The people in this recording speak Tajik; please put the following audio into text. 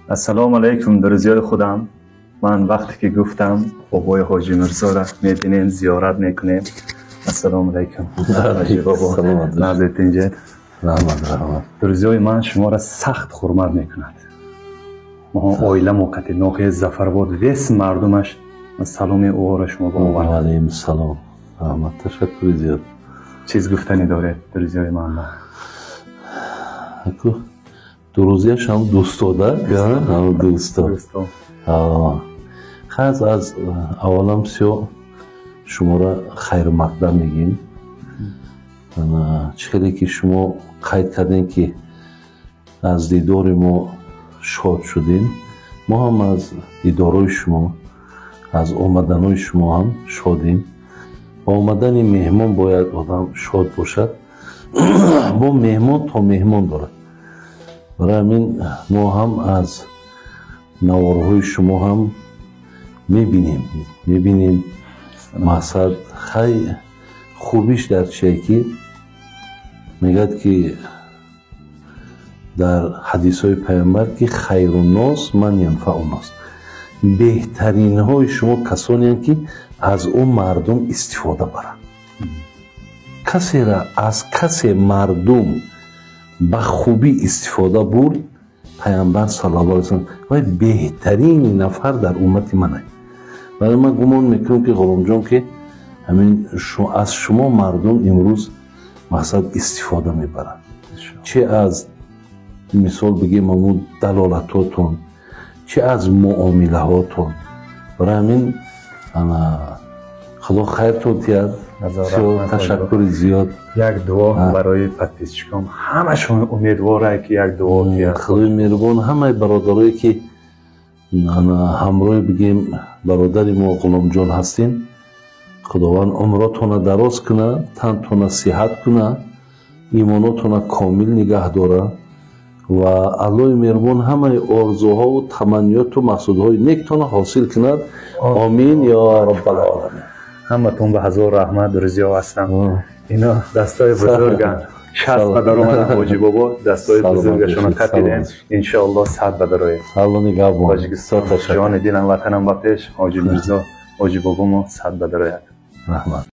Ассалому алайкум, друзья и худам. Ман вақте ки гуфтам, бобои Ҳоҷи Мирзоро мебинем, зиёрат мекунем. Ассалому алайкум. Ҳоҷи бобо. Назди тинҷед. Раҳмат, раҳмат. Друзья и ман шуморо сахт ҳурмат мекунад. Мо оила моқати ноҳияи Зафарбод, весь мардумаш саломи ӯро шумо ба овард. Алайкум салом. Раҳмат, ташаккури зиёд. Чиз гуфтанӣ доред, друзья и ман? Аку друзья ш ҳам дӯстода, ҳам дӯсто. Хаз аз аввалам всё шуморо хайрмақдам мегӯем. Чӣ хеле ки шумо қайд кардем, ки аз дидори мо шод шудем, мо ҳам аз дидорҳои шумо, аз омаданҳои шумо ҳам шодем. Ба омадани меҳмон бояд одам шод бошад. Бо меҳмон то меҳмон дорад. Барои ҳамин мо ҳам аз наворҳои шумо ҳам мебинем. Мақсад, хай, хубиш дар чие, ки мегӯяд, ки дар ҳадисҳои Пайғамбар, ки хайруннос ман янфауннос, беҳтаринҳои шумо касонеанд, ки аз ӯ мардум истифода баранд. Касера аз касе мардум ба хубӣ истифода бурд, Пайғамбар саллаллоҳу алайҳи васаллам, вай беҳтарин нафар дар уммати ман аст. Барои ман гумон мекунам, ки Ғуломҷон, ки ҳамин аз шумо мардум имрӯз, мақсад, истифода мебаранд, чи аз мисол бигем, ҳамун далолатотон, чи аз муомилаҳотон. Барои ҳамин Худо хайртон диҳад. Ташаккури зиёд. Як дуо барои подписчик ом, ҳамашон умедворае, ки як дуо диҳад. Худои меҳрубон ҳамаи бародарое, ки ҳамроҳи, бигем, бародари мо Ғуломҷон ҳастем, Худованд умротона дароз куна, тантона сиҳат куна, имонотона комил нигаҳ дора ва Аллоҳи меҳрубон ҳамаи орзуҳову таманниёту мақсудҳои нектона ҳосил кунад. Омин ё роббалоламин. Ҳаматон ба ҳазор раҳмат, друзья ҳастам. Ино дастои бузурганд. 60 ба даромада, Ҳоҷи бобо, дастои бузургашона қапидем. Иншоалло, 100 ба дароем. Алло нигаҳбон. Тоҷикистон, ҷони дилам, ватанам ба пеш. Ҳоҷи Мирзо, ҳоҷи бобомо 100 ба дарояд. Раҳмат.